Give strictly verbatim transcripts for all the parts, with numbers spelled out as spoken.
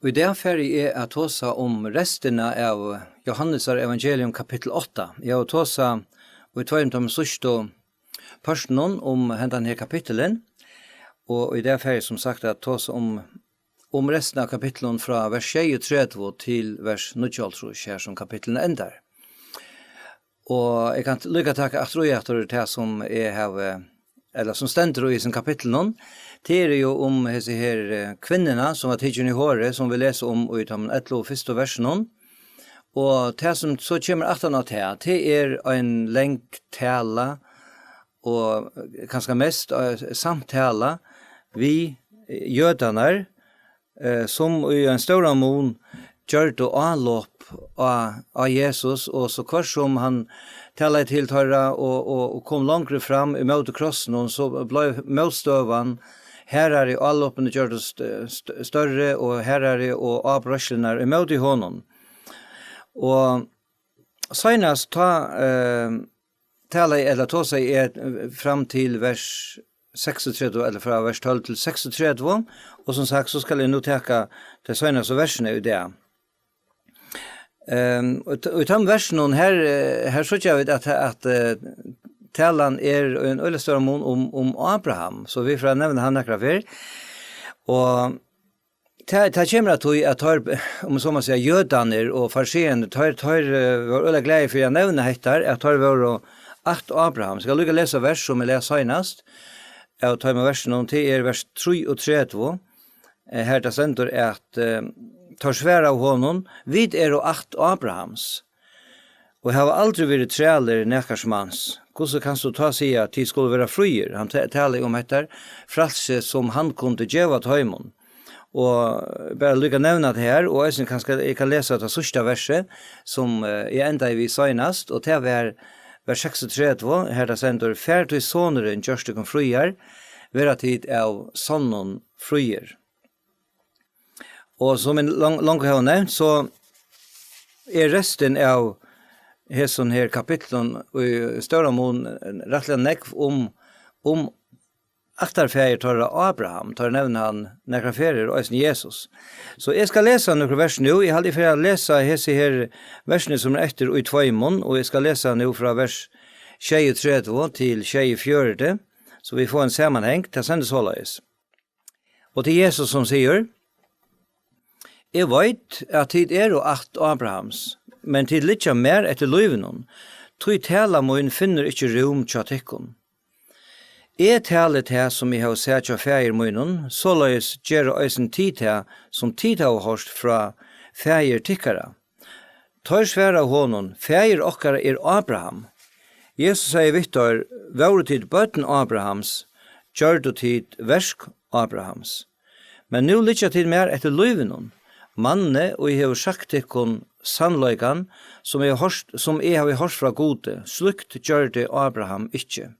Í dag fari eg at tosa um restina av Jóhannesar evangelium kapittul átta. Eg havi tosað í tveimum teimum síðstu pørtunum um hendan her kapitulin, og í dag fari eg sum sagt at tosa um, um restina av kapitlinum frá vers sjeyogtretivu til vers níggjuoghálvtrýss, her sum kapitulin endar. Og eg kann líka taka aftur í aftur tað sum eg havi, ella sum stendur í hesum kapitlinum. Tað er jo um hesi her, eh, kvinnuna, sum var tikin í hori, sum vit lesa um í teimum ellivu fyrstu versunum. Og tað sum so kemur aftan á tað, tað er ein long tala, og kanska mest, eh, samtala við, eh, jødarnar, eh, sum í ein stóran mun gjørdu álop á, á Jesus, og so hvørt sum hann talaði til teirra og, og, og kom longri fram ímóti krossinum, so bleiv mótstøðan harðari, álopini gjørdust st-, st-, størri og harðari, og ábreiðslurnar ímóti honum. Og seinast tá, eh, talaði ella tosaði eg, eh, fram til vers seksogtretivu, ella frá vers tólv til seksogtretivu, og sum sagt, so skal eg nú taka tey seinastu versini í dag. Ehm, og t-, og í teimum versunum her, eh, her síggja vit at, at, eh, talan er ein øgiliga stór mun um, um Abraham, so vit fara at nevna hann nakrar ferð. Og tað, tað kemur at tí, at teir, um so má siga, jødarnir og farisearnir, teir, teir, eh, vóru øgiliga glaðir fyri at nevna hetta, at teir vóru ætt Abraham. Eg skal líka lesa vers sum eg las seinast, av teimum versunum, tað er vers trýogtretivu, eh, har tað stendur at, eh, teir svaraðu honum: "Vit eru ætt Abrahams." Og hava aldri verið trælir nakars mans. Hvussu kanst tú tá siga, at tit skulu vera fríir? Hann ta-, talar um hetta frælsi, sum hann kundi geva teimum. Og bara líka nevna tað her, og eisini kanska eg kann lesa tað síðsta versið, sum, eh, eg endaði við seinast, og tað var vers seksogtretivu, har tað stendur: "Far tí sonurin gjørt tykkum fríar, verða tit av sonnum fríir." Og sum eg long-, longu havi nevnt, so er restin av hesum her kapitlum í stóran mun rættiliga nógv um, um ættarfaðir teirra Abraham. Teir nevna hann nakrar ferðir, og eisini Jesus. So eg skal lesa nøkur vers nú. Eg haldi, eg fari at lesa hesi her versini, sum er eftir, í tveimum, og eg skal lesa nú frá vers sjeyogtretivu til sjeyogfjøruti, so vit fáa ein samanhang. Tað stendur soleiðis. Og tað er Jesus, sum sigur: "Eg veit, at tit eru ætt Abrahams, men tit liggja mær eftir lívinum, tí tala mín finnur ikki rúm hjá tykkum. Eg tali tað, sum eg havi sæð hjá faðir mínum, soleiðis gera eisini tit tað, sum tit hava hoyrt frá faðir tykkara." Teir svaraðu honum: "Faðir okkara er Abraham." Jesus segði við teir: "Vóru tit børn Abrahams, gjørdu tit verk Abrahams. Men nú liggja tit mær eftir lívinum. Manni, ið hevur sagt tykkum sannleikan, sum eg hoyrt, sum eg havi hoyrt frá Gudi, slíkt gjørdi Abraham ikki.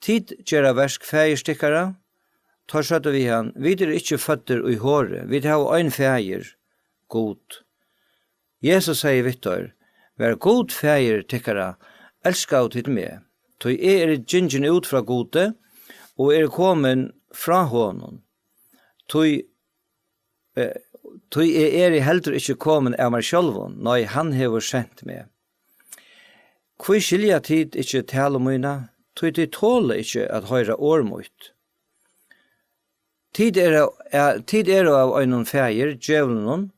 Tit gera verk faðirs tykkara." Teir søgdu við hann: "Vit eru ikki føddir í hori, vit hava ein faðir, Gud." Jesus segði við teir: "Var Gud faðir tykkara, elskaðu tit meg, tí eg eri gingin út frá Gudi og eri komin frá honum. Tí, eh, tí eg eri heldur ikki komin av mær sjálvum, nei, hann hevur sent meg. Hví skilja tit ikki talu mína? Tí tit tola ikki at hoyra orð mítt. Tit eru, eh, tit eru av einum faðir, djevlinum,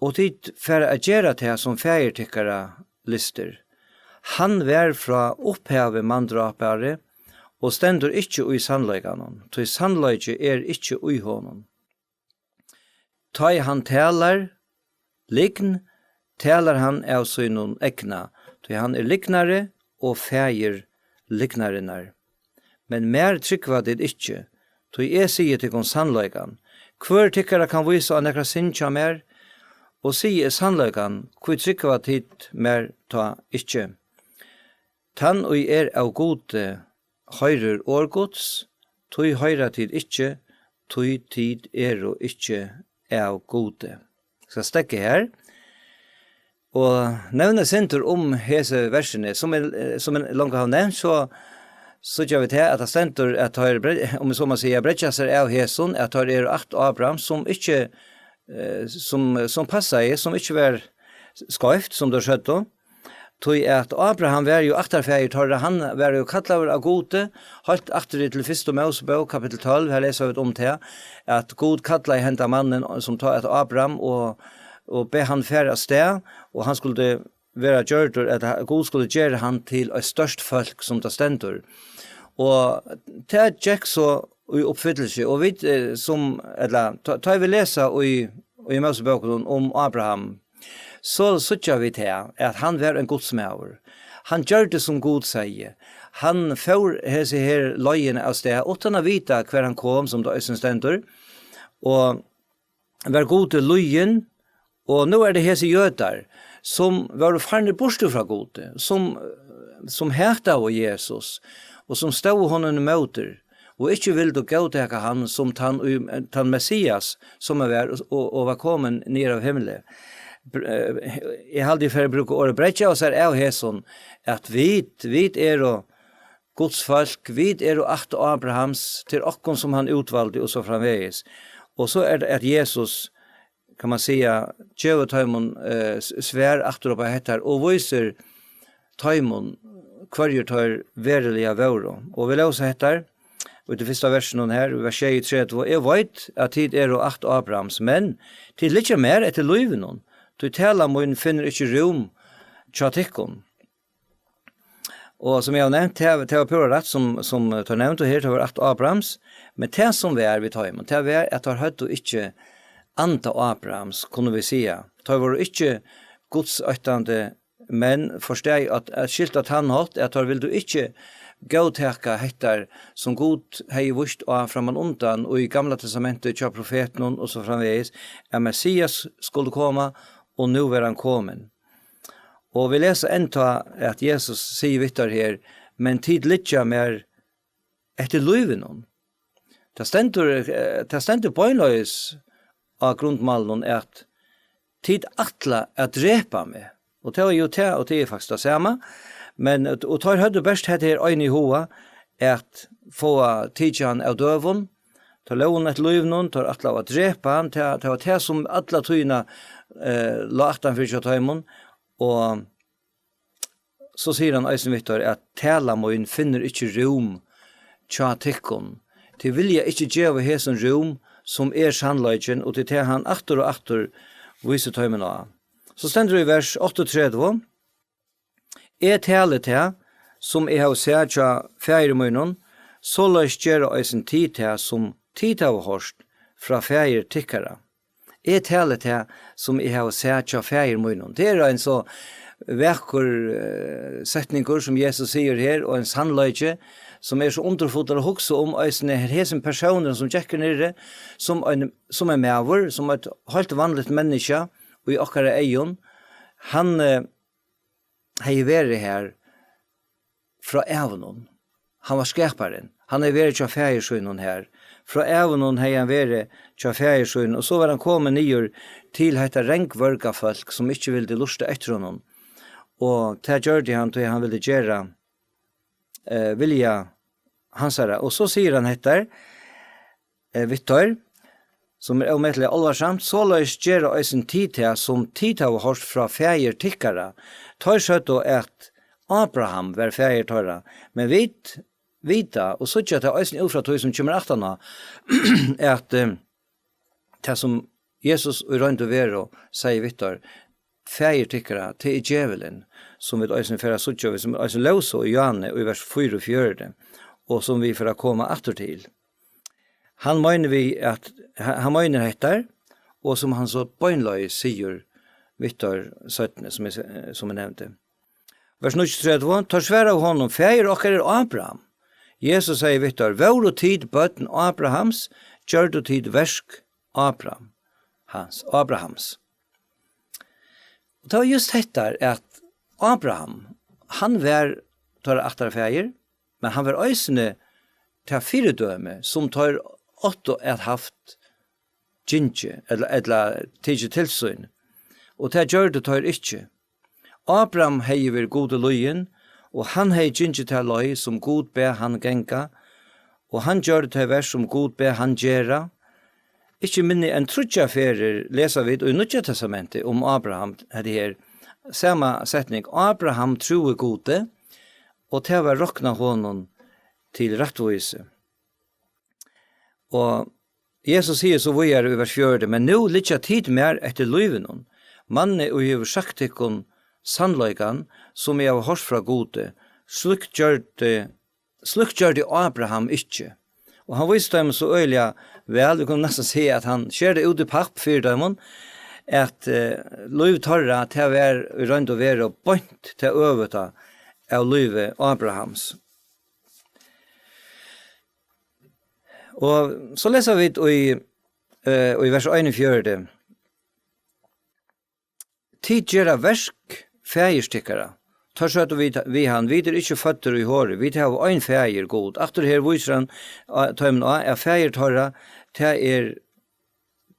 og tit fara at gera tað, sum faðir tykkara lystir. Hann var frá upphavi manndrápari og stendur ikki í sannleikanum, tí sannleiki er ikki í honum. Tá ið hann talar lygn, talar hann av sínum egna, tí hann er lygnari og faðir lygnarinnar. Men mær trúgva tit ikki, tí eg sigi tykkum sannleikan. Hvør tykkara kann vísa á nakra synd hjá mær? Og sigi eg sannleikan, hví trúgva tit mær tá ikki? Tann, ið er av Gudi, hoyrir orð Guds, tí hoyra tit ikki, tí tit eru ikki av Gudi. Eg skal steðga her. Og nevna eitt sindur um hesi versini, sum eg, sum eg longu havi nevnt, so síggja vit her, at tað stendur, at teir bre-, um eg so má siga, breiggja sær av hesum, at teir eru ætt Abraham, sum ikki eh, sum, sum passaði, sum ikki var skeivt, sum teir søgdu. Tí at Abraham var jú ættarfaðir teirra, hann var jú kallaður av Gudi, heilt aftur í til fyrstu Mósebók, kapittul tólv, her lesa vit um tað, at Gud kallaði henda mannin, sum tá æt Abraham, og, og bað hann fara av stað, og hann skuldi vera gjørdur, at Gud skuldi gera hann til eitt stórt fólk, sum tað stendur. Og tað gekk so í uppfyllelse, og vit, eh, sum, ella, tá, tá vit lesa í, í Mósebókunum um Abraham, so síggja vit her, at hann var ein gudsmaður. Hann gjørdi, sum Gud segði. Hann fór hesi her leiðina av stað, uttan at vita, hvar hann kom, sum tað eisini stendur. Og var Gudi lýðin, og nú er tað hesi jødar, sum vóru farnir burtur frá Gudi, sum, sum hataðu Jesus, og sum stóðu honum ímóti, og ikki vildu góðtaka hann sum tann, í- tann Messias, sum hann var, og, og var komin niður av himli. Br- eh, Eg haldi, eg fari at brúka orðið breiggja og sær av hesum, at vit, vit eru Guds fólk, vit eru ætt Abrahams, til okkum sum hann útvaldi og so framvegis. Og so er tað at Jesus, kann man siga, gevur teimum, eh, s- svar aftur upp á hetta her og vísir teimum, hvørjir teir veruliga vóru. Og vit lósa hetta her, í tí fyrsta versinum her, í vers sjeyogtretivu: "Eg veit, at tit eru ætt Abrahams, men tit liggja mær eftir lívinum, tí tala mín finnur ikki rúm hjá tykkum." Og sum eg havi nevnt, tað, tað var púra rætt, sum, sum teir nevndu her, teir vóru ætt Abrahams, men tað sum var við teimum, tað var, at teir høvdu ikki anda Abrahams, kunnu vit siga. Teir vóru ikki gudsóttandi, men forstaðið at, at skilt á tann hátt, at teir vildu ikki góðtaka hetta, sum Gud hevði víst á framman undan í Gamla Testamenti hjá profetunum og so framvegis, at Messias skuldi koma, og nú var hann komin. Og vit lesa enntá, at Jesus sigur við teir her: "Men tit liggja mær eftir lívinum." Tað stendur, eh, tað stendur beinleiðis á grundmálinum, at tit ætla at drepa meg. Og tað var jú tað, og tað er faktiskt tað sama. Men, og teir høvdu bert hetta her eina í huga, at fáa tikið hann av døgum. Teir lógu hann eftir lívinum, teir ætlaðu at drepa hann. Tað, tað var tað, sum alla tíðina, eh, lá aftan fyri hjá teimum. Og so sigur hann eisini við teir, at tala mín finnur ikki rúm hjá tykkum. Tit vilja ikki geva hesum rúm, sum er sannleikin, og tað er tað, hann aftur og aftur vísir teimum á. So stendur í vers áttaogtretivu: "Eg tali tað, sum eg havi sæð hjá faðir mínum, soleiðis gera eisini tit tað, sum tit hava hoyrt frá faðir tykkara." "Eg tali tað, sum eg havi sæð hjá faðir mínum." Tað er ein so vakur, eh, setningur, sum Jesus sigur her, og ein sannleiki, sum er so undurfullur at hugsa um, eisini her, hesin persónurin, sum gekk her niðri, sum ein, sum ein maður, sum eitt heilt vanligt menniskja í okkara eygum. Hann, eh, hevði verið her frá ævunum. Hann var skaparin. Hann hevði verið hjá faðir sínum her. Frá ævunum hevði hann verið hjá faðir sínum, og so var hann komin niður til hetta rangvørga fólk, sum ikki vildi lurta eftir honum. Og tað gjørdi hann, tí hann vildi gera, eh, vilja hansara. Og so sigur hann hetta, eh, við teir, sum er ómetaliga álvarsamt: "Soleiðis gera eisini tit tað, sum tit hava hoyrt frá faðir tykkara." Teir søgdu, at Abraham var faðir teirra, men vit vita og síggja tað eisini út frá tí, sum kemur aftaná, at, eh, tað, sum Jesus í roynd og veru segði við teir: "Faðir tykkara, tað er djevulin", sum vit eisini fara at síggja, sum eisini lósu í Johanne í vers fýraogfjøruti, og sum vit fara at koma aftur til. Hann meinar við at, ha-, hann meinar hetta, og sum hann so beinleiðis sigur við teir seinni, sum eg se-, sum eg nevndi. Vers níggjuogtretivu: Teir svaraðu honum: "Faðir okkara er Abraham." Jesus segði við teir: "Vóru tit børn Abrahams, gjørdu tit verk Abraham, hans, Abrahams." Og tað var júst hetta, at Abraham, hann var teirra ættarfaðir, men hann var eisini tað fyridømi, sum teir áttu at havt gingið, ella, ella tikið til sín. Og tað gjørdu teir ikki. Abraham hevði verið Gudi lýðin, og hann hevði gingið ta leið, sum Gud bað hann ganga, og hann gjørdi tey verk, sum Gud bað hann gera. Ikki minni enn tríggjar ferðir lesa vit í Nýggja Testamenti um Abraham, hetta her, sama setning: Abraham trúði Gudi, og tað var roknað honum til rættvísi. Og Jesus sigur so víðari í vers fjøruti: "Men nú liggja tit mær eftir lívinum, manni, ið hevur sagt tykkum sannleikan, sum eg havi hoyrt frá Gudi. Slíkt gjørdi, slíkt gjørdi Abraham ikki." Og hann vísir teimum so øgiliga væl, vit kunnu næstan siga, at hann sker tað út í papp fyri teimum, at, eh, lív teirra, tað var í roynd og veru beint tað øvuta av lívi Abrahams. Og so lesa vit í, eh, í vers einogfjøruti: "Tit gera verk faðirs tykkara." Teir søgdu við, við hann: "Vit eru ikki føddir í hori, vit hava ein faðir, Gud." Aftur her vísir hann á, teimum á, at faðir teirra, tað er,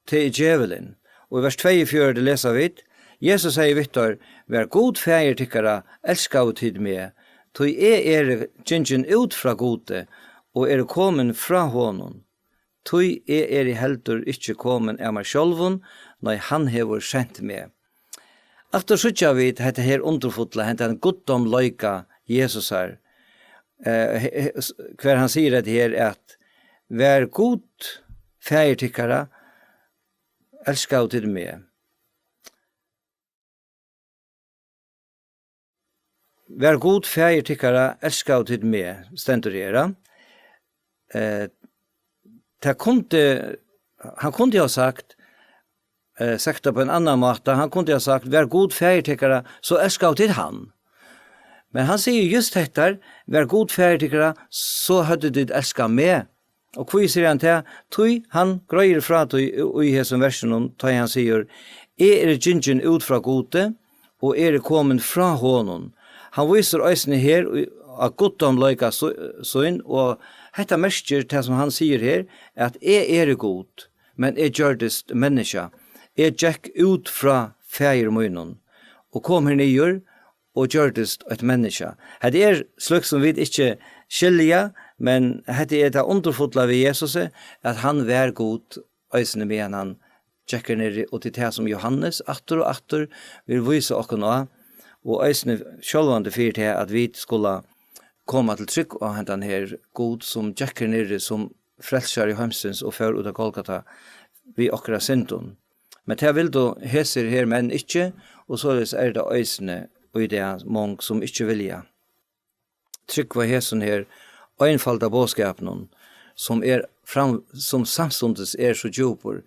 tað er djevulin. Og í vers tveyogfjøruti lesa vit: Jesus segði við teir: "Vær Gud faðir tykkara, elskaðu tit meg, tí eg eri gingin út frá Gudi og eri komin frá honum. Tí eg eri heldur ikki komin av mær sjálvum, nei, hann hevur sent meg." Aftur síggja vit hetta her undurfulla, henda guddómleika Jesusar, eh, he-, he-, s-, hvar hann sigur hetta her, at: "Vær Gud faðir tykkara, elskaðu tit meg." "Vær Gud faðir tykkara, elskaðu tit meg", stendur her, ja. Eh, tað kundi, hann kundi ha sagt, eh, sagt tað á ein annan máta, hann kundi ha sagt: "Vær Gud faðir tykkara, so elskaðu tit hann." Men hann sigur júst hetta: "Vær Gud faðir tykkara, so høvdu tit elskað meg." Og hví sigur hann tað? Tí hann greiðir frá tí í, í hesum versinum, tá ið hann sigur: "Eg eri gingin út frá Gudi, og eri komin frá honum." Hann vísir eisini her í, á guddómleika su-, sín, og hetta merkir tað, sum hann sigur her, at: "Eg eri Gud, men eg gjørdist menniskja. Eg gekk út frá faðir mínum og kom her niður og gjørdist eitt menniskja." Hetta er slíkt, sum vit ikki skilja, men hetta er tað undurfulla við Jesusi, at hann var Gud eisini, meðan hann gekk her niðri, og til tað, sum Jóhannes aftur og aftur vil vísa okkum á, og eisini sjálvandi fyri tað, at vit skula koma til trúgv á hendan her Gud, sum gekk her niðri sum frelsari heimsins og fór út á Golgata við okkara syndum. Men tað vildu hesir her menn ikki, og soleiðis er tað eisini í dag mong, sum ikki vilja trúgva hesum her einfalda boðskapinum, sum er fram-, sum samstundis er so djúpur,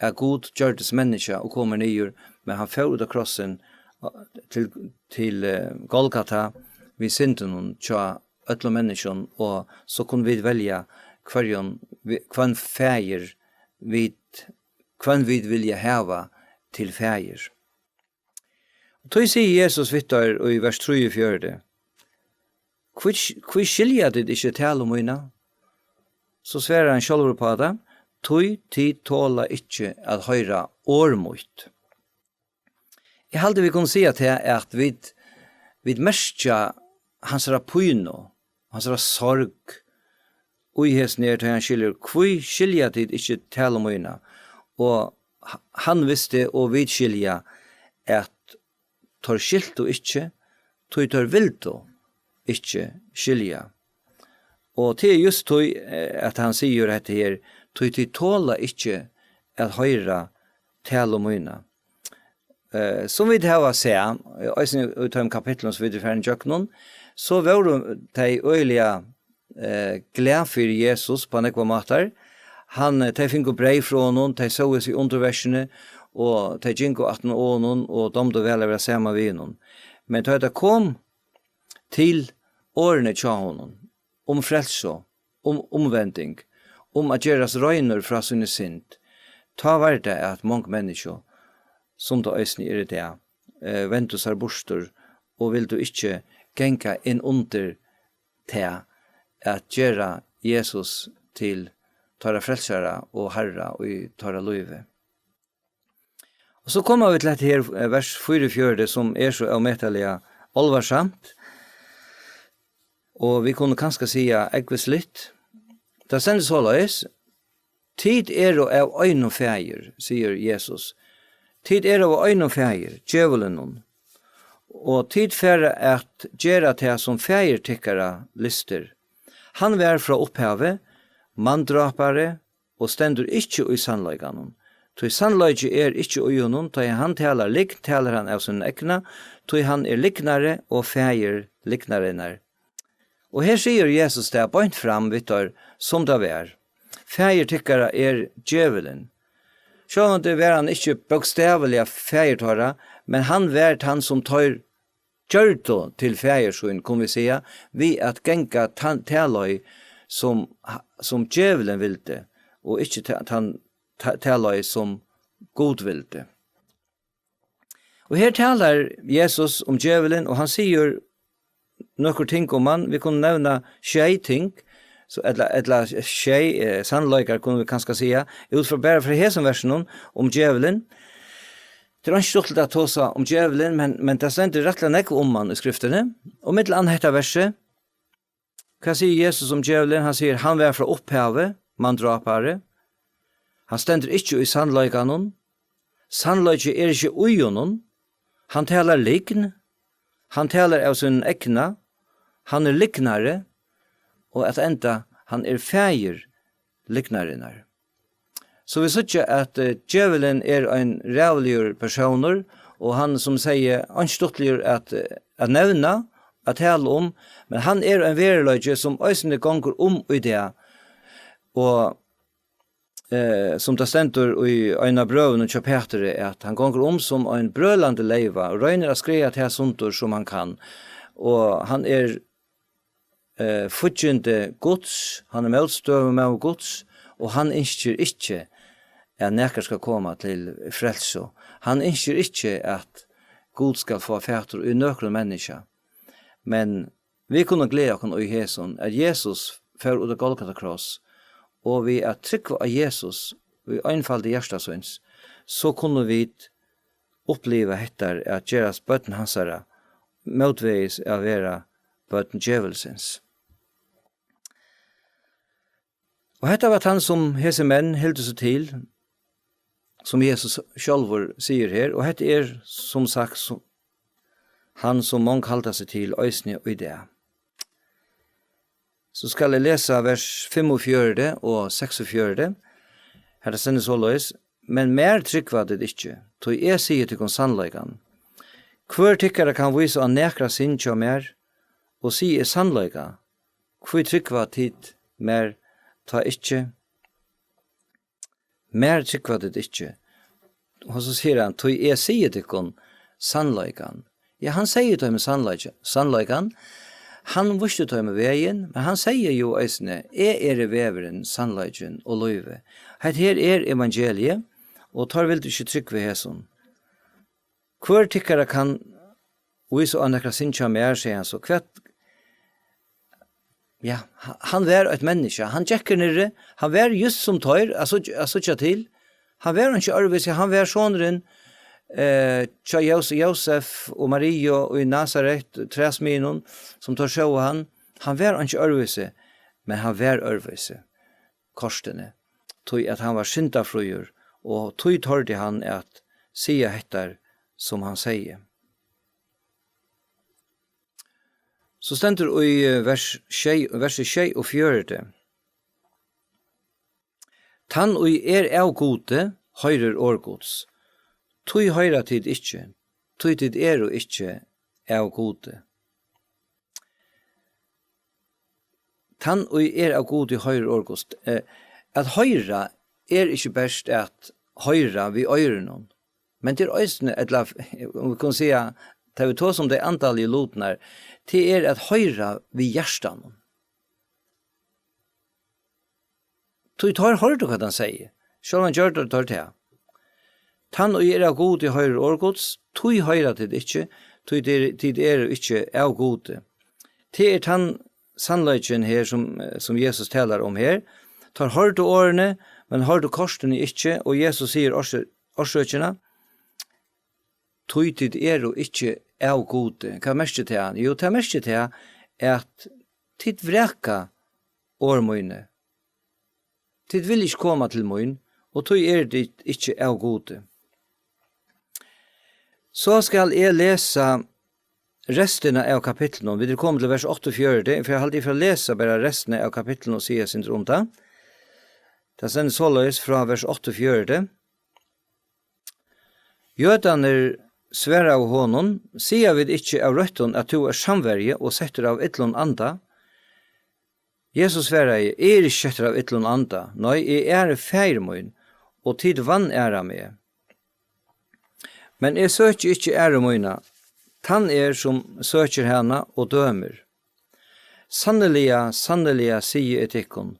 at Gud gjørdist menniskja og kom her niður, men hann fór út á krossin, eh, til, til, eh, Golgata við syndunum hjá øllum menniskjum, og so kunnu vit velja hvørjum vi-, hvønn faðir vit, hvønn vit vilja hava til faðir. Tí sigur Jesus við teir í vers trýogfjøruti: "Hví, hví skilja tit ikki talu mína?" So svarar hann sjálvur uppá tað: "Tí tit tola ikki at hoyra orð mítt." Eg haldi, vit kunnu siga tað, at vit, vit merkja hansara pínu, hansara sorg, í hesum her, tá hann skilur: "Hví skilja tit ikki talu mína?" Og h-, hann visti, og vit skilja, at teir skiltu ikki, tí teir vildu ikki skilja. Og tað er júst tí, eh, at hann sigur hetta her: "Tí tit tola ikki at hoyra talu mína." Eh, sum vit hava sæð, eh, eisini í teimum kapitlum, sum vit eru farin ígjøgnum, so vóru tey øgiliga, eh, glað fyri Jesus á nógvar mátar. Hann, eh, tey fingu breyð frá honum, tey sóu hesi undurverkini, og tey gingu aftan á honum og dámdu væl at vera saman við honum. Men tá tað kom til orðini hjá honum, um frelsu, um umvending, um at gerast reinur frá síni synd, tá var tað, at mong menniskju, sum tað eisini er í dag, eh, vendu sær burtur og vildu ikki ganga inn undir tað at gera Jesus til teirra frelsara og Harra í teirra lívi. Og so koma vit til hetta her, eh, vers fýraogfjøruti, sum er so ómetaliga álvarsamt, og vit kunnu kanska siga ógvusligt. Tað stendur soleiðis: Tit eru av einum faðir, sigur Jesus. Tit eru av einum faðir, djevlinum. Og tit fara at gera tað, sum faðir tykkara lystir. Hann var frá upphavi manndrápari og stendur ikki í sannleikanum. Tí sannleiki er ikki í honum, tá ið hann talar lygn, talar hann av sínum egna, tí hann er lygnari og faðir lygnarinnar. Og her sigur Jesus tað beint fram við teir, sum tað var. Faðir tykkara er djevulin. Sjálvandi var hann ikki bókstavliga faðir teirra, men hann var tann, sum teir gjørdu til faðir sín, kunnu vit siga, við at ganga tann, ta leið, sum, sum djevulin vildi, og ikki ta, tann, ta, ta leið, sum Gud vildi. Og her talar Jesus um djevulin, og hann sigur nøkur ting um hann. Vit kunnu nevna sjey ting, so, ella, ella sjey, eh, sannleikar, kunnu vit kanska siga, út frá, bara frá hesum versinum um djevulin. Tað er einki stuttligt at tosa um djevulin, men, men tað stendur rættiliga nógv um hann í Skriftini. Og millum annað hetta versið, hvat sigur Jesus um djevulin? Hann sigur, hann var frá upphavi manndrápari. Hann stendur ikki í sannleikanum. Sannleiki er ikki í honum. Hann talar lygn. Hann talar av sínum egna. Hann er lygnari. Og at enda, hann er faðir lygnarinnar. So vit síggja, at, eh, djevulin er ein ræðuligur persónur, og hann, sum segði, einki stuttligur at, eh, at nevna, at tala um, men hann er ein veruleiki, sum eisini gongur um í dag. Og, eh, sum tað stendur í ein av brøvunum hjá Peturi, at hann gongur um sum ein brølandi leyva og roynir at skræða tað sundur, sum hann kann. Og hann er eh, fíggindi Guds, hann er mótstøðumaður Guds, og hann ynskir ikki, at nakar skal koma til frelsu. Hann ynskir ikki, at Gud skal fáa fatur í nøkrum menniskja. Men vit kunnu gleða okkum í hesum, at Jesus fór út á Golgata kross, og við at trúgva á Jesus í einfaldi hjarta síns, so kunnu vit uppliva hetta at gerast børn hansara, mótvegis at vera børn djevulsins. Og hetta var tann, sum hesir menn hildu seg til, sum Jesus sjálvur sigur her, og hetta er, sum sagt, sum, hann, sum mong halda seg til eisini í dag. So skal eg lesa vers fimmogfjøruti og seksogfjøruti. Har tað stendur soleiðis: "Men mær trúgva tit ikki, tí eg sigi tykkum sannleikan. Hvør tykkara kann vísa á nakra synd hjá mær, og sigi eg sannleika, hví trúgva tit mær tá ikki?" Mær trúgva tit ikki. Og so sigur hann, tí eg sigi tykkum sannleikan. Ja, hann segði teimum sannleiki-, sannleikan. Hann vísti teimum vegin, men hann segði jú eisini, eg eri vegurin, sannleikin og lívið. Hetta her er evangeliið, og teir vildu ikki trúgva hesum. Hvør tykkara kann vísa á nakra synd hjá mær, segði hann so. Hvat, ja, ha-, hann var eitt menniskja. Hann gekk her niðri, hann var júst sum teir, at síggja, at síggja til. Hann var ikki øðrvísi, hann var sonurin, eh, hjá Jós-, Jósef og Mariu í Nasaret, træsmiðjunum, sum teir sóu hann. Hann var ikki øðrvísi, men hann var øðrvísi kortini, tí at hann var syndafríur, og tí tordi hann at siga hetta, sum hann segði. So stendur í, eh, vers sjey, versi sjeyogfjøruti: "Tann, ið er av Gudi, hoyrir orð Guds. Tí hoyra tit ikki, tí tit eru ikki av Gudi." Tann, ið er av Gudi, hoyrir orð Guds. Eh, at hoyra er ikki bert at hoyra við oyrunum, men tað er eisini, ella, um vit kunnu siga, tá vit tosa um tey andaligu lutirnar, tað er at hoyra við hjartanum. Tí teir hoyrdu, hvat hann segði. Sjálvandi gjørdu teir tað. Tann, ið er av Gudi, hoyrir orð Guds, tí hoyra tit ikki, tí tit, tit eru ikki av Gudi. Tað er tann sannleikin her, sum, sum Jesus talar um her. Teir hoyrdu orðini, men hoyrdu kortini ikki, og Jesus sigur orsø-, orsøkina, tí tit eru ikki av Gudi. Hvat merkir tað? Jú, tað merkir tað, at tit vraka orð míni. Tit vilja ikki koma til mín, og tí eru tit ikki av Gudi. So skal eg lesa restina av kapitlinum. Vit eru komin til vers áttaogfjøruti, for eg haldi, eg fer at lesa bara restina av kapitlinum og siga eitt sindur um tað. Tað stendur soleiðis frá vers áttaogfjøruti. Jødarnir svaraðu honum: Siga vit ikki av røttum, at tú ert samverji og settur av illum anda? Jesus svaraði: Eg eri ikki settur av illum anda, nei, eg æri Faðir mín, og tit vanæra meg. Men eg søki ikki æru mína, tann er, sum søkir hana og dømir. Sanniliga, sanniliga, sigi eg tykkum,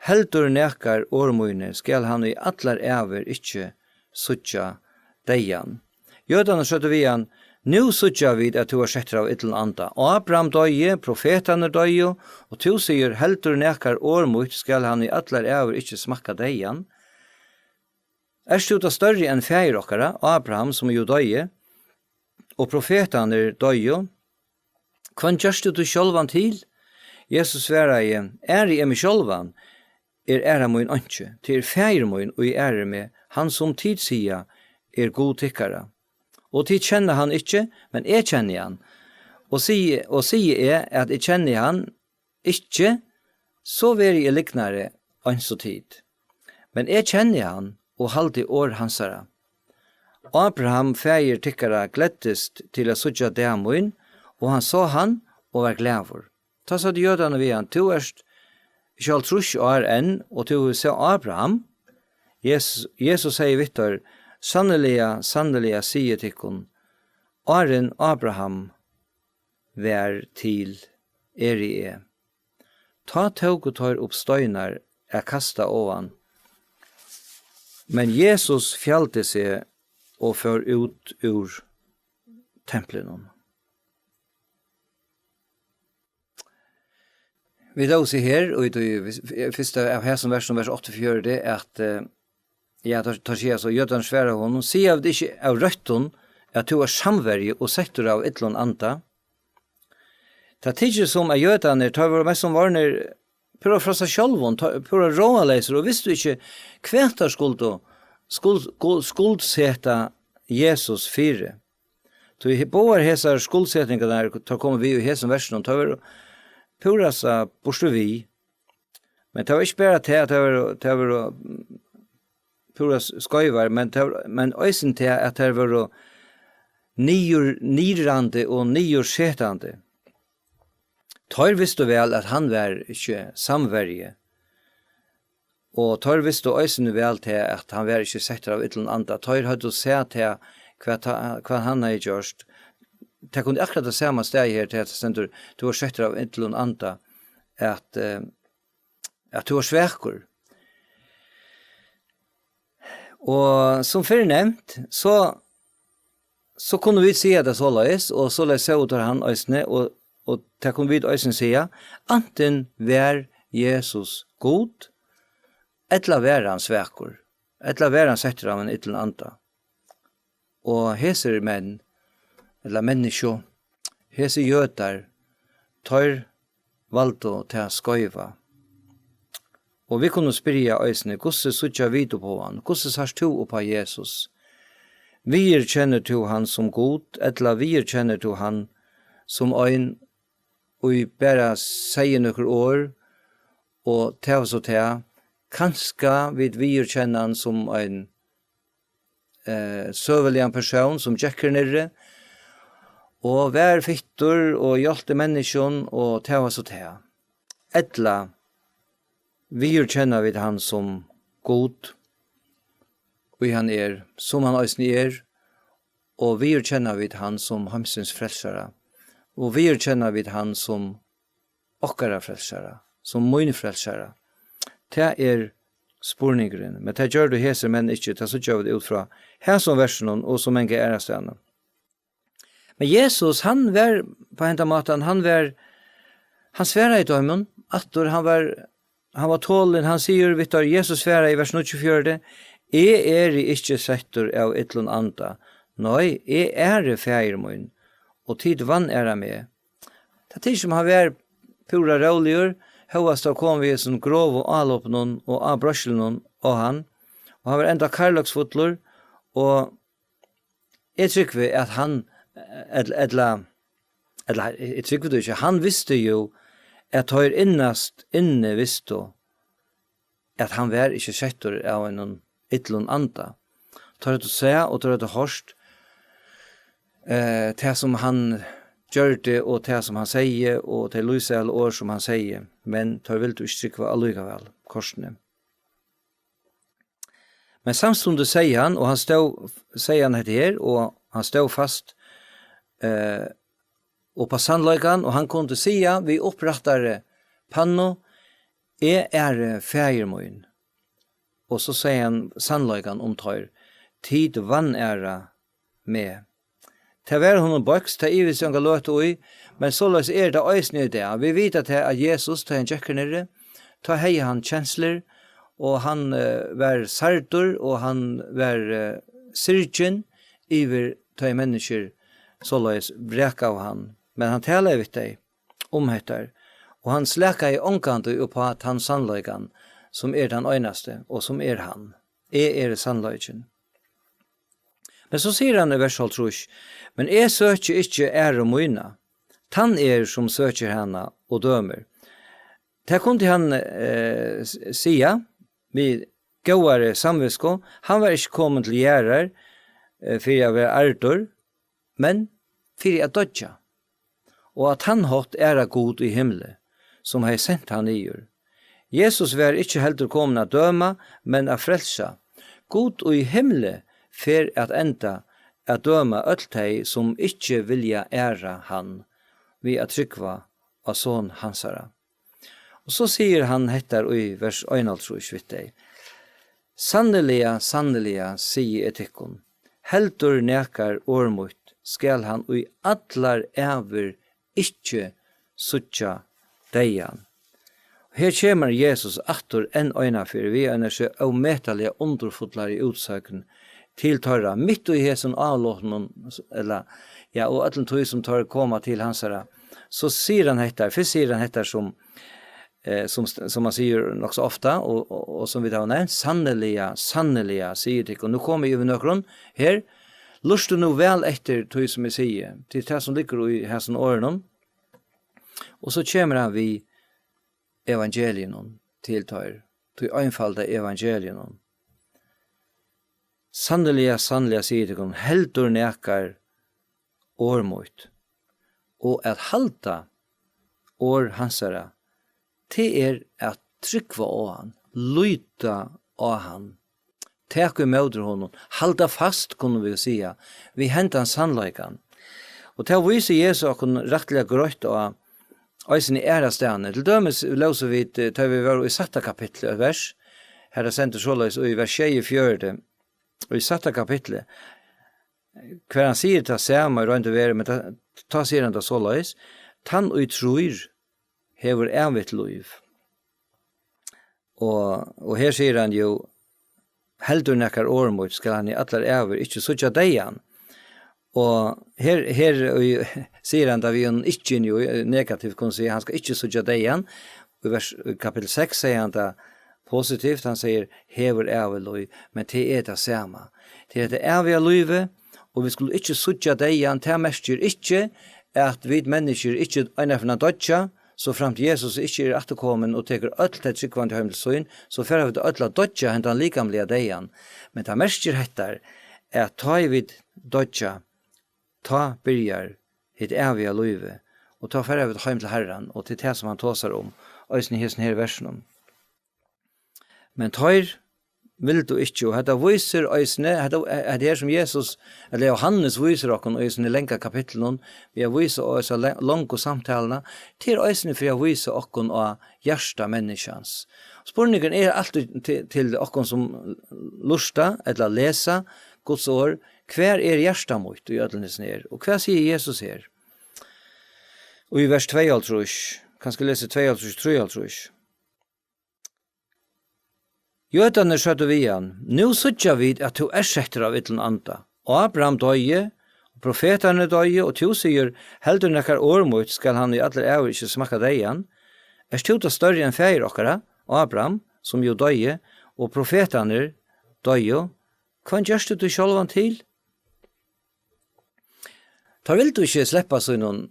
heldur nakar orð míni, skal hann í allar ævir ikki síggja deyðan. Jødarnir søgdu við hann: Nú síggja vit, at tú ert settur av illum anda. Ábraham doyði, profetarnir doyðu, og tú sigur: Heldur nakar orð mítt, skal hann í allar ævir ikki smakka deyðan. Ert tú tá størri enn faðir okkara, Ábraham, sum jú doyði, og profetarnir doyðu? Hvønn gerst tú sjálvan til? Jesus svaraði: Æri eg meg sjálvan, er æra mín einki. Tað er Faðir mín, ið ærir meg, hann sum tit siga er Gud tykkara. Og tit kenna hann ikki, men eg kenni hann. Og sigi, og sigi eg, at eg kenni hann ikki, so veri eg lygnari eins og tit. Men eg kenni hann og haldi orð hansara. Ábraham, faðir tykkara, gleddist til at síggja dag mín, og hann sá hann og var glaður. Tá søgdu jødarnir við hann: Tú ert ikki hálvtrýss ár enn, og tú hevur sæð Ábraham? Jesus, Jesus segði við teir: Sanniliga, sanniliga, sigi eg tykkum, áðrenn Ábraham var til, eri eg. Tá tóku teir upp steinar at kasta á hann. Men Jesus fjaldi seg og fór út úr templinum. Vit lósu her, og í tí fyrsta av hesum versum, vers áttaogfjøruti, at, eh, ja, tá, tá siga so, jødarnir svara honum: Siga vit ikki av røttum, at tú ert samverji og settur av illum anda? Tað tykist sum, at jødarnir, teir vóru mest sum vorðnir púra frá sær sjálvum, teir, púra ráðaleysir, og vistu ikki, hvat teir skuldu skuld, skuld, skuldseta Jesus fyri. Tí he-, báðar hesar skuldsetingarnar, teir komu við í hesum versinum, teir vóru púrasta burtur við. Men tað var ikki bara tað, at teir vóru, teir vóru, mm, púra s-, skeivar, men tað var, men eisini tað, at teir vóru niður, niðrandi og niðursetandi. Teir vistu væl, at hann var ikki samverji, og teir vistu eisini væl tað, at hann var ikki settur av illum anda. Teir høvdu sæð tað, hvat ha-, hvat hann hevði gjørt. Tað kundi akkurát tað sama staðið her, tað stendur: Tú ert settur av illum anda, at, eh, at tú ert svakur. Og sum fyrr nevnt, so, so kunnu vit siga tað soleiðis, og soleiðis sóu teir hann eisini, og, og tað kunnu vit eisini siga, antin var Jesus Gud, ella var hann svakur, ella var hann settur av ein illum anda. Og hesir menn, ella menniskju, hesir jødar, teir valdu tað skeiva. Og vit kunnu spyrja eisini: Hvussu síggja vit upp á hann? Hvussu sært tú upp á Jesus? Viðurkennir tú hann sum Gud, ella viðurkennir tú hann sum ein, ið bara segði nøkur orð, og tað var so tað? Kanska vit viðurkenna hann sum ein eh, søguligan persón, sum gekk her niðri, og var fittur og hjálpti menniskjum, og tað var so tað. Ella viðurkenna vit hann sum Gud, ið hann er, sum hann eisini er, og viðurkenna vit hann sum heimsins frelsara, og viðurkenna vit hann sum okkara frelsara, sum mín frelsara? Tað er spurningurin, men tað gjørdu hesir menn ikki, tað síggja vit út frá hesum versinum og so manga aðrastaðni. Men Jesus, hann var, á henda mátan, hann var, hann svaraði teimum aftur, hann var, hann var tolin, hann sigur við teir, Jesus svaraði í vers níggjuogfjøruti: Eg eri ikki settur av illum anda, nei, eg æri Faðir mín, og tit vanæra meg. Tað tykist sum hann var púra róligur, hóast teir komu við hesum grovu álopinum og ábreiðslunum á hann, og hann var enntá kærleiksfullur, og eg trúgvi, at hann, ella, ella, ella, eg trúgvi tað ikki, hann visti jú, at teir innast inni vistu, at hann var ikki settur av einum illum anda. Teir høvdu sæð og teir høvdu hoyrt, eh, tað sum hann gjørdi og tað sum hann segði og tey lýsaligu orð sum hann segði, men teir vildu ikki trúgva allíkavæl, kortini. Men samstundis segði hann, og hann stóð, segði hann hetta her, og hann stóð fast, eh, upp á sannleikan, og hann kundi siga við upprættari pannu: "Eg æri faðir mín." Og so segði hann sannleikan um teir: "Tit vanæra meg." Tað var honum beiskt, tað ivist eg onga løtu í, men soleiðis er tað eisini í dag. Vit vita tað, at Jesus, tá hann gekk her niðri, tá hevði hann kenslur, og hann, eh, var særdur, og hann var, eh, syrgin yvir, tá ið menniskjur soleiðis vrakaðu hann. Men hann talaði við tey um hetta, og hann slakaði ongantíð upp á tann sannleikan, sum er tann einasti, og sum er hann. Eg eri sannleikin. Men so sigur hann í vers hálvtrýss: "Men eg søki ikki æru mína. Tann er, sum søkir hana og dømir." Tað kundi hann, eh, s-, siga við góðari samvitsku. Hann var ikki komin til jarðar, eh, fyri at vera ærdur, men fyri at doyggja, og á tann hátt æra Gud í himli, sum hevði sent hann niður. Jesus var ikki heldur komin at døma, men at frelsa. Gud í himli fer at enda at døma øll tey, sum ikki vilja æra hann við at trúgva á Son hansara. Og so sigur hann hetta í vers einoghálvtrýss við tey: "Sanniliga, sanniliga, sigi eg tykkum, heldur nakar orð mítt, skal hann í allar ævir ikki síggja deyðan." Her kemur Jesus aftur enn eina ferð við einari so ómetaliga undurfullari útsøgn til teirra, mitt í hesum álopinum, ella, ja, og øllum tí sum teir koma til hansara, so sigur hann hetta, fyrst sigur hann hetta sum, eh, sum, sum hann sigur nokk so ofta, og, og, og sum vit hava nevnt: "Sanniliga, sanniliga, sigi eg tykkum." Nú komi eg yvir nøkrum her. Lurtið nú væl eftir tí sum eg sigi, til tað sum liggur í hesum orðunum. Og so kemur hann við evangeliinum til teir, tí einfalda evangeliinum. Sanniliga, sanniliga, sigi eg tykkum, heldur nakar orð mítt, og at halda orð hansara, tað er at trúgva á hann, líta á hann, taka ímóti honum, halda fast, kunnu vit siga, við hendan sannleikan. Og tað vísir Jesus okkum rættiliga greitt á, eisini aðrastaðni. Til dømis lósu vit, eh, tá vit vóru í sætta kapitli, eitt vers, har tað stendur soleiðis í vers sjeyogfjøruti, í sætta kapitli, hvar hann sigur tað sama í roynd og veru, men tá, tá sigur hann tað soleiðis: "Tann ið trýr, hevur ævigt lív." Og, og her sigur hann jú: "Heldur nakar orð mítt, skal hann í allar ævir ikki síggja deyðan." Og her, her í, sigur hann tað við einum ikki, jú, negativt, kunnu siga, hann skal ikki síggja deyðan. Í vers, í kapittul seks sigur hann tað positivt, hann sigur: "Hevur ævigt lív", men tað er tað sama. Tað er tað æviga lívið, og vit skulu ikki síggja deyðan. Tað merkir ikki, at vit menniskjur ikki einaferð doyggja, so framt Jesus ikki er afturkomin og tekur øll tey trúgvandi heim til sín, so fara vit øll at doyggja hendan likamliga deyðan. Men tað merkir hetta, at tá ið vit doyggja, tá byrjar hitt æviga lívið, og tá fara vit heim til Harran, og til tað sum hann tosar um, eisini í hesum her versunum. Men teir vildu ikki, og hetta vísir eisini, hetta, hetta her sum Jesus, ella Jóhannes vísir okkum í hesum langa kapitlinum, við at vísa á hesa le-, longu samtaluna, tað er eisini fyri at vísa okkum á hjarta menniskjans. Spurningurin er altíð til, til okkum sum lurta ella lesa Guds orð: "Hvar er hjarta mítt í øllum hesum her?" Og hvat sigur Jesus her? Og í vers tveyoghálvtrýss, kanska lesa tveyoghálvtrýss, trýoghálvtrýss. Jødarnir søgdu við hann: "Nú síggja vit, at tú ert settur av illum anda. Ábraham doyði, og profetarnir doyðu, og tú sigur: 'Heldur nakar orð mítt, skal hann í allar ævir ikki smakka deyðan'? Ert tú tá størri enn faðir okkara, Abraham, sum jú doyði, og profetarnir doyðu? Hvønn gerst tú sjálvan til? Teir vildu ikki sleppa sínum,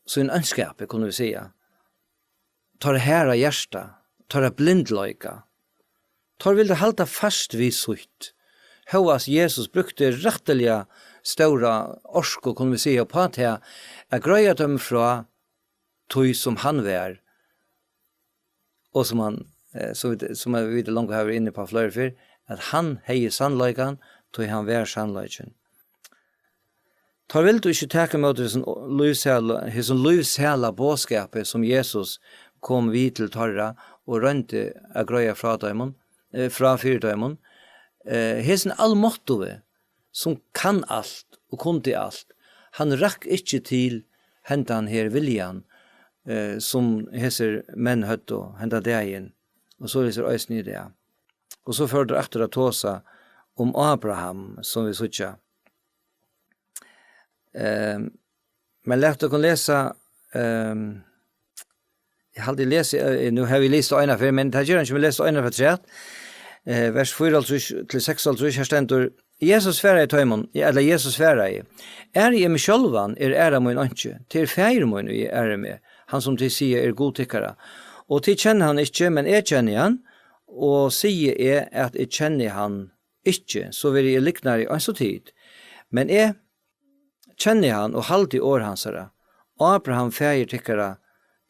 sín einskapi, kunnu vit siga. Teirra harða hjarta, teirra blindleika. Teir vildu halda fast við sítt. Hóast Jesus brúkti rættiliga stóra orku, kunnu vit siga, uppá tað at greiða teimum frá tí, sum hann var, og sum hann, eh, sum vit, sum vit longu hava verið inni á fleiri ferð, at hann hevði sannleikan, tí hann var sannleikin. Teir vildu ikki taka ímóti hesum lívsæla, hesum lívsæla boðskapi, sum Jesus kom við til teirra og royndi at greiða frá teimum, eh, frá fyri teimum. Eh, hesin almáttugi, sum kann alt og kundi alt, hann rakk ikki til hendan her viljan, eh, sum hesir menn høvdu henda dagin, og soleiðis er eisini í dag. Og so fóru teir aftur at tosa um Abraham, sum vit síggja. Ehm, men lat okkum lesa, ehm, eg haldi, eg lesi, eh, nú havi eg lisið eina ferð, men tað ger einki, men lesa eina ferð afturat. Eh, vers fýraoghálvtrýss til seksoghálvtrýss, her stendur: Jesus svaraði teimum, ella Jesus svaraði: Æri eg meg sjálvan, er æra mín einki. Tað er Faðir mín, ið ærir meg, hann sum tit siga er Gud tykkara. Og tit kenna hann ikki, men eg kenni hann, og sigi eg, at eg kenni hann ikki, so verði eg lygnari eins og tit. Men eg kenni hann og haldi orð hansara. Abraham, faðir tykkara,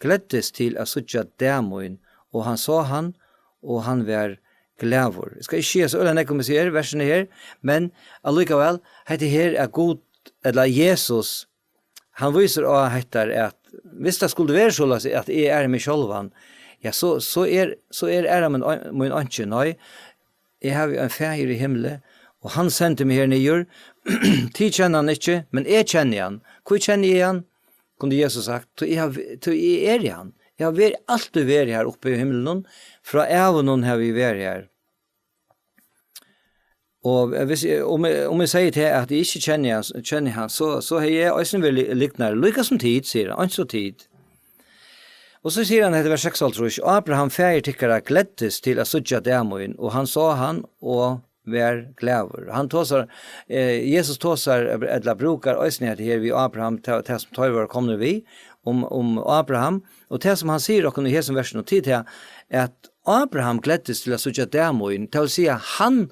gleddist til at síggja dag mín, og hann sá hann, og hann var glaður. Eg skal ikki siga so øgiliga nógv um hesi her versini her, men allíkavæl, hetta her er Gud, ella Jesus, hann vísir á hetta, at viss tað skuldi verið soleiðis, at eg æri meg sjálvan, ja, so, so er, so er æra mín, mín einki, nei, eg havi ein Faðir í himli, og hann sendi meg her niður. Tit kenna hann ikki, men eg kenni hann. Hví kenni eg hann? Kundi Jesus sagt, tí eg havi, tí eg eri hann. Eg havi verið, altíð verið her uppi í himlinum, frá ævum havi eg verið her. Og, eh, viss eg, um eg, um eg sigi til at eg ikki kenni hann, kenni hann, so, so hevði eg eisini verið ly-, lygnari, líka sum tit, sigur hann, eins og tit. Og so sigur hann, hetta vers seksoghálvtrýss: Abraham, faðir tykkara, gleddist til at síggja dag mín, og hann sá hann og var glaður. Hann tosar, eh, Jesus tosar, ella brúkar eisini hetta her við Abraham, tað, tað sum teir vóru komnir við, um, um Abraham, og tað sum hann sigur okkum í hesum versinum, tí tað, at Abraham gleddist til at síggja dag mín, tað vil siga, hann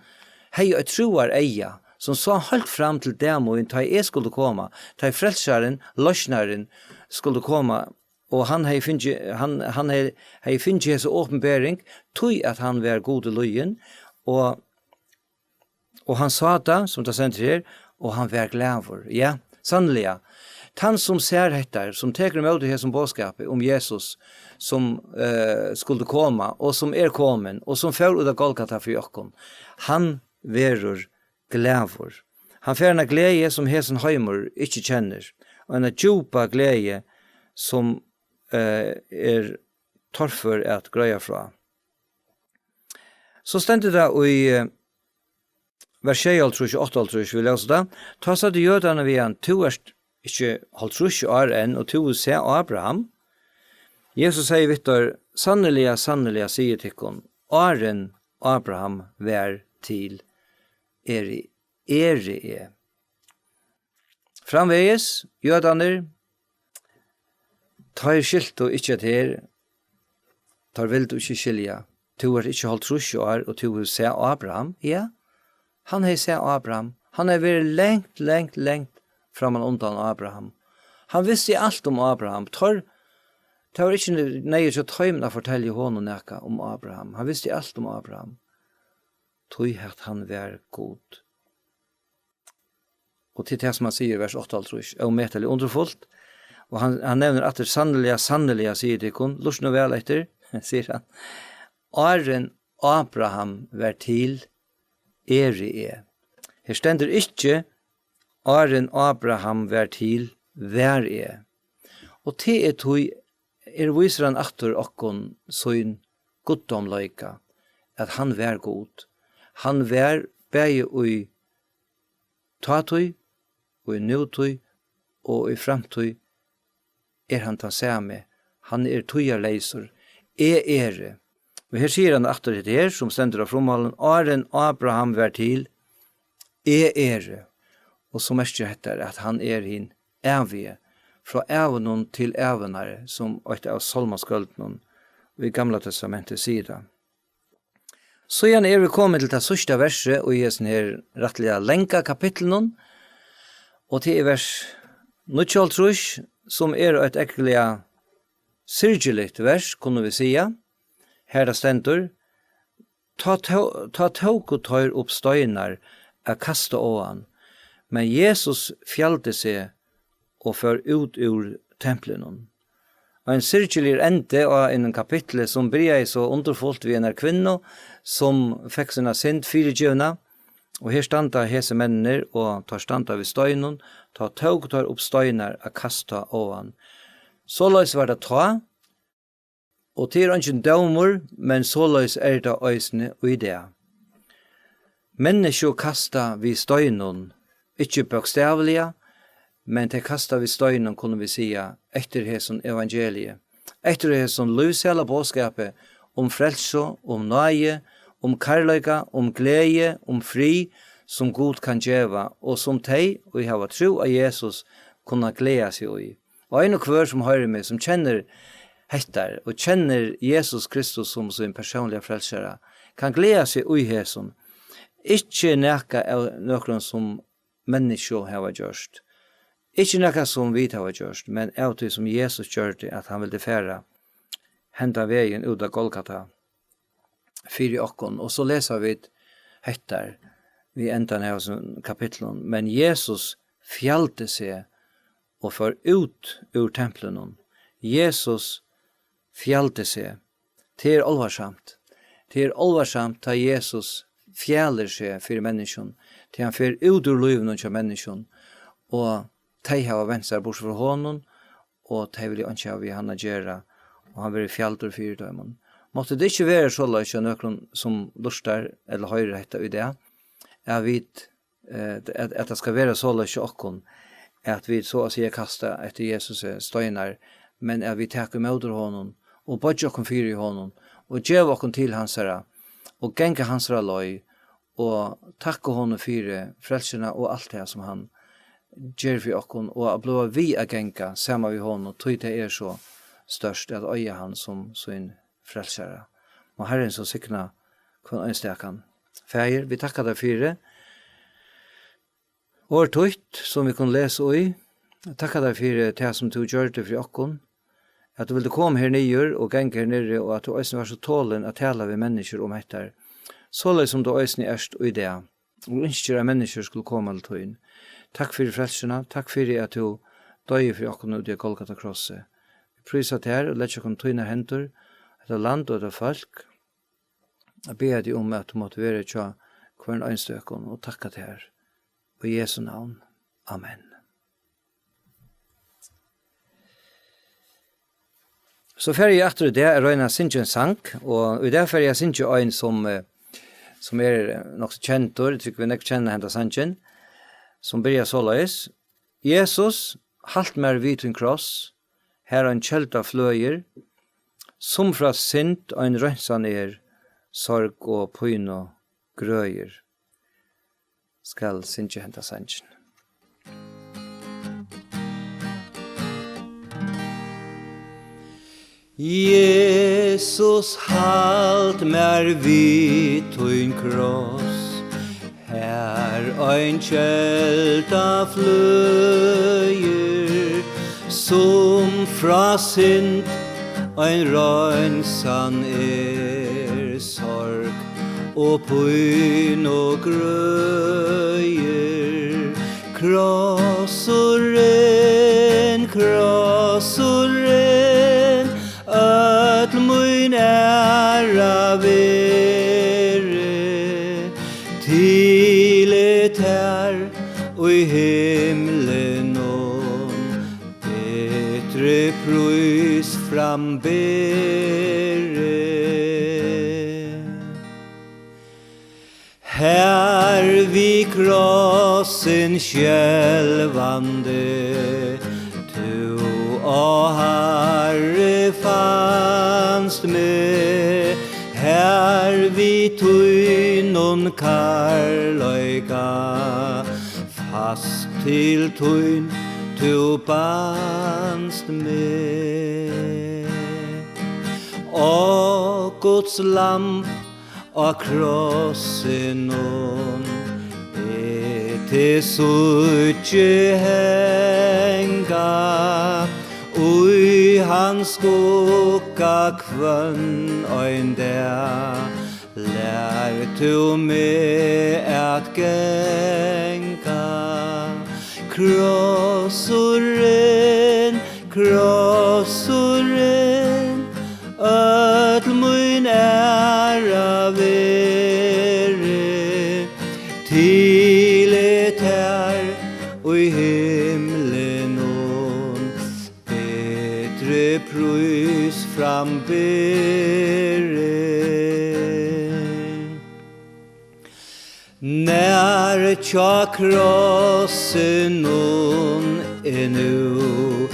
hevði eitt trúareyga, sum sá heilt fram til dag mín, tá eg skuldi koma, tá ið frelsarin, loysnarin, skuldi koma, og hann hevði fingið, hann, hann hevði, hevði fingið hesa opinbering, tí at hann var Gudi lýðin, og, og hann sá tað, sum tað stendur her, og hann var glaður. Ja, sanniliga, tann sum sær hetta, sum tekur ímóti hesum boðskapi um Jesus, sum, eh, skuldi koma, og sum er komin, og sum fór út á Golgata fyri okkum, hann verður glaður. Hann fær eina gleði, sum hesin heimur ikki kennir, og eina djúpa gleði, sum, eh, er torfør at greiða frá. So stendur tað í, eh, vers sjeyoghálvtrýss og áttaoghálvtrýss, vit lesa tað: Tá søgdu jødarnir við hann: Tú ert ikki hálvtrýss ár enn, og tú hevur sæð Abraham? Jesus segði við teir: Sanniliga, sanniliga, sigi eg tykkum, áðrenn Abraham var til, eri, eri eg. Framvegis, jødarnir, teir skiltu ikki, at her, teir vildu ikki skilja. Tú ert ikki hálvtrýss ár, og tú hevur sæð Abraham? Ja, hann hevði sæð Abraham. Hann hevði verið langt, langt, langt framman undan Abraham. Hann visti alt um Abraham. Teir, tað var ikki neyðugt hjá teimum at fortelja honum nakað um Abraham. Hann visti alt um Abraham. Tí at hann var Gud. Og til tað sum hann sigur í vers áttaoghálvtrýss, ómetaliga undurfult. Og hann, hann nevnir aftur: Sanniliga, sanniliga, sigi eg tykkum, lurta nú væl eftir, sigur hann. Áðrenn Abraham var til, eri eg. Her stendur ikki: Áðrenn Abraham var til, var eg. Og tað er tí, her vísir hann aftur okkum sín guddómleika, at hann var Gud. Hann var bæði í tátíð, og í nútíð, og í framtíð er hann tann sami. Hann er tíðarleysur. Eg eri. Og her sigur hann aftur hetta her, sum stendur á frummálinum: Áðrenn Abraham var til, eg eri. Og so merkir hetta, at hann er hin ævigi, frá ævunum til ævinnar, sum eitt av sálmaskøldunum í Gamla Testamenti sigur tað. Síðan eru vit komin til tað síðsta versið í hesum her rættiliga langa kapitlinum, og tað er vers níggjuoghálvtrýss, sum er eitt ógvuliga syrgiligt vers, kunnu vit siga. Har tað stendur: Tá tó-, tá tóku teir upp steinar at kasta á hann, men Jesus fjaldi seg og fór út úr templinum. Ein syrgiligur endi á einum kapitli, sum byrjaði so undurfult við einari kvinnu, sum fekk sína synd fyrigivna, og her standa hesir menninir, og teir standa við steinum, tá tóku teir upp steinar at kasta á hann. Soleiðis var tað tá, og tað er eingin dómur, men soleiðis er tað eisini í dag. Menniskju kasta við steinum, ikki bókstavliga, men tey kasta við steinum, kunnu vit siga, eftir hesum evangelii, eftir hesum lívsæla boðskapi um frelsu, um náði, um kærleika, um gleði, um frið, sum Gud kann geva, og sum tey, ið hava trú á Jesus, kunna gleða seg í. Og ein og hvør sum hoyrir meg, sum kennir hetta, og kennir Jesus Kristus sum sín persónliga frelsara, kann gleða seg í hesum. Ikki nakað av nøkrum, sum menniskju hava gjørt. Ikki nakað, sum vit hava gjørt, men av tí, sum Jesus gjørdi, at hann vildi fara henda vegin út á Golgata fyri okkum. Og so lesa vit hetta við endan av hesum kapitlum: Men Jesus fjaldi seg og fór út úr templinum. Jesus fjaldi seg. Tað er álvarsamt. Tað er álvarsamt, tá Jesus fjalir seg fyri menniskjum, tá hann fer út úr lívinum hjá menniskjum, og tey hava vent sær burtur frá honum, og tey vilja einki hava við hann at gera, og hann verður fjaldur fyri teimum. Mátti tað ikki vera soleiðis hjá nøkrum, sum lurtar ella hoyrir hetta í dag, at vit, eh, at, at tað skal vera soleiðis hjá okkum, at vit, so at siga, kasta eftir Jesusi steinar, men at vit taka ímóti honum og boyggja okkum fyri honum og geva okkum til hansara og ganga hansara leið og takka honum fyri frelsuna og alt tað, sum hann ger fyri okkum, og at blíva við at ganga saman við honum, tí tað er so stórt at eiga hann sum sín frelsara. Má Harrin so signa hvønn einstakan. Faðir, vit takka tær fyri orð títt, sum vit kunnu lesa í. Takka tær fyri tað, sum tú gjørdi fyri okkum, at tú vildi koma her niður og ganga her niðri, og at tú eisini var so tolin at tala við menniskjur um hetta, soleiðis sum tú eisini ert í dag, og ynskir, at menniskjur skulu koma til tín. Takk fyri frelsuna, takk fyri, at tú doyði fyri okkum úti á Golgata krossi. Vit prísa tær og leggja okkum í tínar hendur, hetta land og hetta fólk. Eg biði teg um, at tú mátti vera hjá hvørjum einstøkum, og takka tær. Í Jesu navn. Amen. So fari eg aftur í dag at royna at syngja ein sang, og í dag fari eg at syngja ein, sum, eh, sum er, eh, nokk so kendur. Eg trúgvi, nógv kenna henda sangin, sum byrjar soleiðis: Jesus, halt mær við tín kross, har ein kelda fløðir, sum frá synd ein reinsan er, sorg og pínu grøðir. Skal syngja henda sangin. Jesus, halt mær við tín kross, har ein kelda fløðir, sum frá synd ein reinsan er, sorg og pínu grøðir. Krossurin, krossurin, øll mín æra veri, til eg tær í himlinum betri prís framberi. Har við krossin skelvandi, tú, ó Harri, fanst meg. Í tínum kærleika, fast til tín tú banst meg. Ó Guds lamb á krossinum, eg teg síggi hanga, í hans skugga hvønn ein dag lær tú meg at ganga. Krossurin, krossurin, øll mín æra veri, til er tær í himlinum betri prís framberin. Nær hjá krossinum eg nú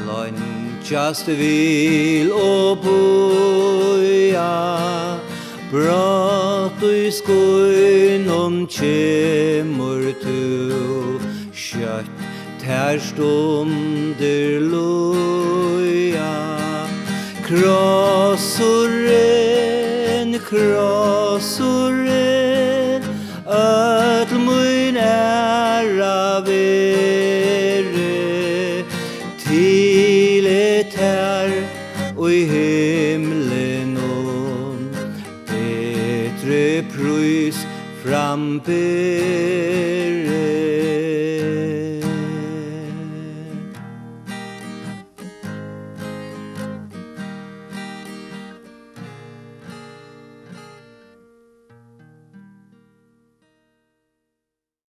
leingjast vil og bíða, brátt í skýnum kemur tú skjótt, tær stundir líða. Krossurin, krossurin, øll mín æra veri, til er tær í himlinum betri prís framberin.